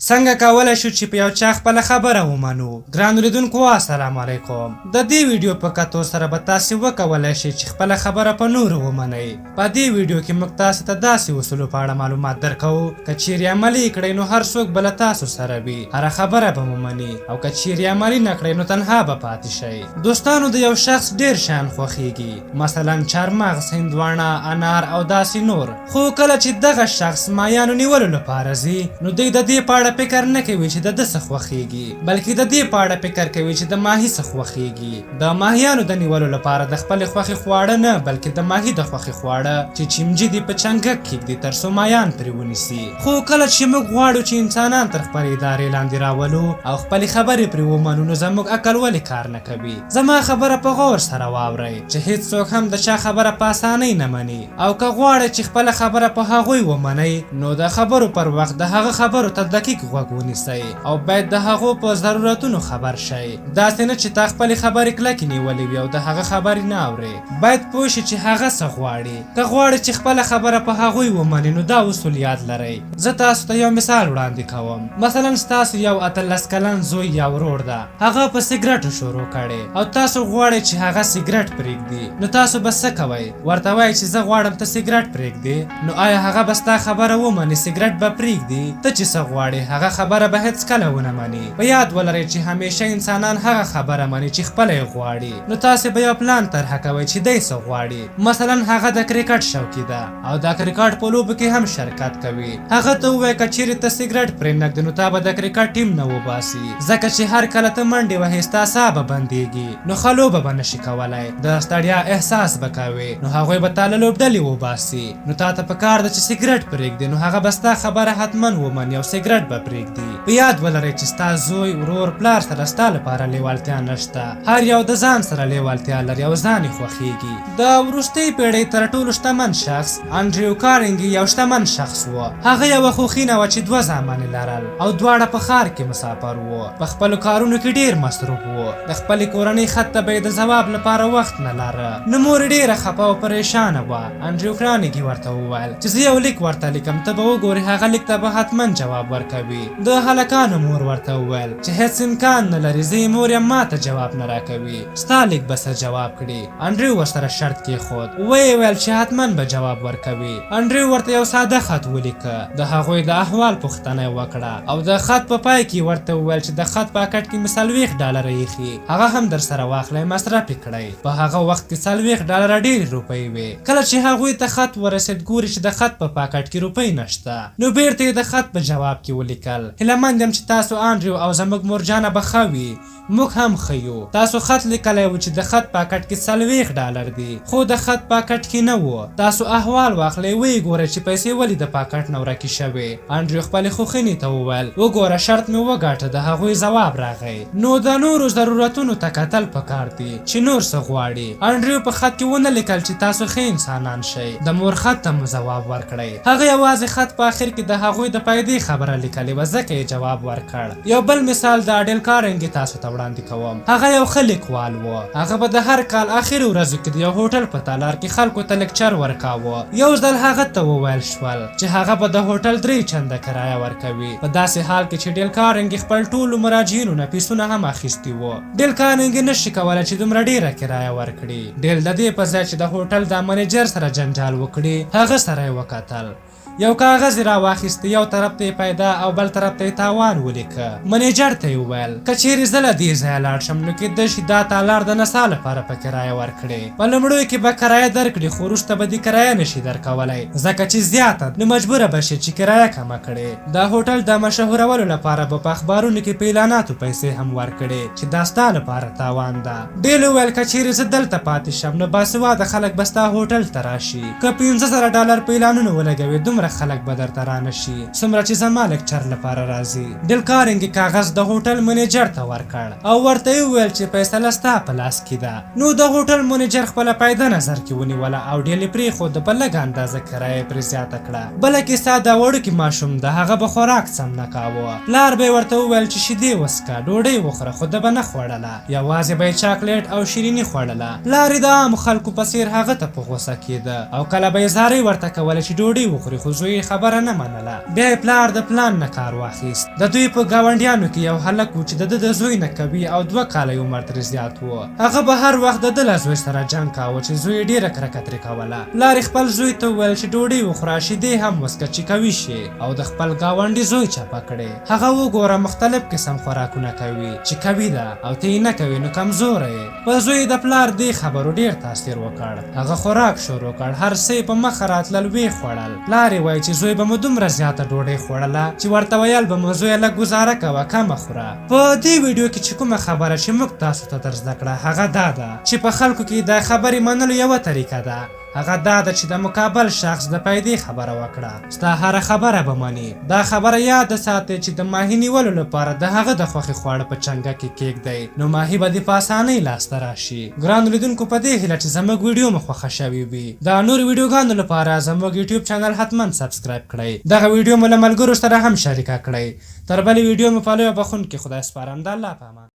څنګه کولای شو چې په یو چا خپله خبره ومنو؟ ګرانو لیدونکو السلام علیکم. د دې ویډیو په کتو سره به تاسې وکولای شئ چې خپله خبره په نورو ومنئ. په دې ویډیو کې موږ تاسې ته داسې اصولو په اړه معلومات درکوو، که چیرې عملي یې کړئ نو هر څوک به له تاسو سره وي، هره خبره به مو مني او که چیرې عملي نه کړئ نو تنها به پاتې شئ. دوستانو د یو شخص ډیر شیان خوښیږي، مثلا چارمغز، هندواڼه، انار او داسې نور. خو کله چې دغه شخص مایانو نیولو لپاره ځي نو دوی د دې په اړه فکر نه کوي چې د ده څه خوښیږي، بلکې د دې په اړه فکر کوي چې د ماهي څه خوښیږي. د ماهیانو د نیولو لپاره د خپلې خوښې خواړه نه بلکې د ماهي د خوښې خواړه چې چیمجي دي په چنګک کیږدي تر څو مایان پرې ونیسي. خو کله چې موږ غواړو چې انسانان تر خپلې ادارې لاندې راولو او خپلې خبرې پرې ومنو نو زموږ عقل ولې کار نه کوي؟ زما خبره په غور سره واورئ چې هیڅوک هم د چا خبره په اسانۍ نه مني. او که غواړئ چې خپله خبره په هغوی ومنئ نو د خبرو پر وخت د هغه خبرو ته دقیق غوږ ونیسئ او باید د هغو په ضرورتونو خبر شئ. داسې نه چې تا خپلې خبرې کلکې نیولې وي او د هغه خبرې نه اورې. باید پوه شې چې هغه څه غواړي. که غواړې چې خپله خبره په هغوی ومنې نو دا اصول یاد لرئ. زه تاسو ته یو مثال وړاندې کوم. مثلا ستاسو یو 18 کلن زوی یا ورور ده. هغه په سګرټو شروع کړې او تاسو غواړئ چې هغه سګرټ پرېږدي نو تاسو به څه کوئ؟ ورته وایئ چې زه غواړم ته سګرټ پرېږدې؟ نو آیا هغه به ستا خبره ومني، سګرټ به پرېږدي؟ ته چې څه غواړې هغه خبره به هېڅکله ونه مني. په یاد ولرئ چې همېشه انسانان هغه خبره مني چې خپله یې غواړي. نو تاسې به یو پلان طرحه کوئ چې دی څه غواړي. مثلا هغه د کرکټ شوقي ده او د کرکټ په لوبو کې هم شرکت کوي. هغه ته ووایه که چېرې ته سګرټ پرې نه ږدې نو تا به د کرکټ ټیم نه وباسي. ځکه چې هر کله ته منډې وهې ستا ساه به بندېږي نو ښه لوبه به نشې کولای، د ستړیا احساس به کوې نو هغوی به تا له لوبډلې وباسي، نو تاته په کار ده چې سګرټ پرېږدې نو هغه به ستا خبره حتما ومني او سګرټ به پرېږدي. په یاد ولرئ چې ستا زوی، ورور، پلار سره ستا لپاره لېوالتیا نشته، هر یو د ځان سره لېوالتیا لري او ځان یې خوښېږي. د وروستۍ پېړۍ تر ټولو شتمن شخص انډریو کارنګي یو شتمن شخص و. هغه یوه خوښینه وه چې دوه زامن یې لرل او دواړه په ښار کې مساپر وو. په خپلو کارونو کې ډېر مصروف و. د خپلې کورنۍ خط ته به یې د ځواب لپاره وخت نه لاره. نو مور یې ډېره خپه او پرېشانه وه. انډریو کارنګي ورته وویل چې زه یو لیک ورته لیکم، ته به وګورې هغه لیک ته به حتما جواب ورکوي. د هلکانو مور ورته وویل چې هېڅ امکان نه لري، زه یې مور یم، ماته جواب نه راکوي، ستا لیک به څه جواب کړي. انډریو ورسره شرط کېښود، ویې ویل چې حتما به جواب ورکوي. انډریو ورته یو ساده خط ولیکه، د هغوی د احوال پوښتنه یې وکړه او د خط په پای کې یې ورته وویل چې د خط پاکټ کې مې 40 ډالره ایښي، هغه هم درسره واخلئ مصرف یې کړئ. په هغه وخت کې 40 ډالره ډېرې روپۍ وې. کله چې هغوی ته خط ورسېد، ګوري چې د خط په پاکټ کې روپۍ نشته. نو بېرته یې د خط په جواب کې ولیکل، هیله مند یم چې تاسو انډریو او زموږ مورجانه به ښه وي. موږ هم ښه یو. تاسو خط لیکلی و چې د خط پاکټ کې 40 ډالر دي، خو د خط پاکټ کې نه وو. تاسو احوال واخلئ، ویې ګورئ چې پیسې ولې د پاکټ نه ورکې شوې. انډریو خپلې خوښینې ته وویل، وګوره شرط مې وګاټه، د هغوی ځواب راغی. نو د نورو ضرورتونو ته کتل پکار دي چې نور څه غواړي. انډریو په خط کې ونه لیکل چې تاسو ښه انسانان شئ، د مور خط ته مو ځواب ورکړئ. هغه یوازې خط په اخر کې د هغوی د پیدې خبره لیکلې وه، ځکه یې جواب ورکړ. یو بل مثال د اډیل کارنګي تاسو ته وړاندې کوم. هغه یو ښه لیکوال و. هغه به د هر کال اخري ورځو کې د یو هوټل په تالار کې خلکو ته لکچر ورکاوه. یو ځل هغه ته وویل شول چې هغه به د هوټل درې چنده کرایه ورکوي، په داسې حال کې چې ډیل کارنګي خپل ټولو مراجعینو نه پیسونه هم اخیستي وو. ډیل کارنګي نه شي کولای چې دومره ډیره کرایه ورکړي. ډیل د دې په ځای چې د هوټل د منیجر سره جنجال وکړي، هغه سره یې وکتل. یو کاغذ یې راواخیست، یو طرف ته یې پیدا او بل طرف ته یې تاوان ولیکه. منیجر ته یې وویل، که چیرې زه له دې ځایه لاړ شم نو کیدای شي دا تالار د نڅا لپاره په کرایه ورکړې. په لومړیو کې به کرایه درکړي خو وروسته به دې کرایه نه شي درکولی ځکه چې زیاته ده، نو مجبوره به شې چې کرایه کمه کړې. د هوټل د مشهورولو لپاره به په اخبارونو کې په اعلاناتو پیسې هم ورکړې چې دا ستا لپاره تاوان ده. ډیل وویل، که چیرې زه دلته پاتې شم نو باسواده خلک به ستا هوټل ته راشي. که 5000 ډالر په اعلانونو ولګوې دومره خلک به درته رانه شي څومره چې زما لکچر لپاره راځي. ډیل کارنګي کاغذ د هوټل منیجر ته ورکړ او ورته یې وویل چې فیصله ستا په لاس کې ده. نو د هوټل منیجر خپله پیده نظر کې ونیوله او ډیل یې پرېښود، په لږه اندازه کرایه یې پرې زیاته کړه. بله کیسه د وړوکي ماشوم ده، هغه به خوراک سم نه کاوه. پلار به یې ورته وویل چې شیدې وڅښه، ډوډۍ وخوره، خو ده به نه خوړله. یوازې به یې چاکلیټ او شیریني خوړله. پلار یې د عامو خلکو په څېر هغه ته په غوسه کېده او کله به یې زارۍ ورته کولې چې ډوډۍ وخوري، خو زوی یې خبره نه منله. بیا یې پلار د پلان نه کار واخیست. د دوی په ګاونډیانو کې یو هلک و چې د ده د زوی نه قوي او دوه کاله یې عمر ترې زیات و. هغه به هر وخت د ده له زوی سره جنګ کاوه چې زوی یې ډېره کرکه ترې کوله. پلار یې خپل زوی ته وویل چې ډوډۍ وخوره، شیدې هم وڅکه چې قوي شې او د خپل ګاونډي زوی چپه کړې. هغه وګوره مختلف قسم خوراکونه کوي چې قوي ده او ته یې نه کوې نو کمزوری یې. په زوی یې د پلار دې خبرو ډېر تاثیر وکړ. هغه خوراک شروع کړ، هر څه یې په مخه راتلل ویې خوړل. پلار یې وایي چې زوی به مو دومره زیاته ډوډۍ خوړله چې ورته ویل به مو زویه لږ ګوزاره کوه کمه خوره. په دې ویډیو کې چې کومه خبره چې موږ تاسو ته در زده کړه هغه دا ده چې په خلکو کې د خبرې منلو یوه طریقه ده هغه دا ده چې د مقابل شخص د پیدې خبره وکړه ستا هره خبره به مني. دا خبره یاده ساتئ چې د ماهي نیولو لپاره د هغه د خوښې خواړه په چنګک کې کیږدئ نو ماهي به دې په اسانۍ لاسته راشي. ګرانو لیدونکو په دې هیله چې زموږ ویډیو مو خوښه شوې وي. د نورو ویډیوګانو لپاره زموږ یوټیوب چینل حتما سبسکرایب کړئ. دغه ویډیو مو له ملګرو سره هم شریکه کړئ. تر بلې ویډیو مو په لوی بخښونکي خدای سپارم. د الله په امان.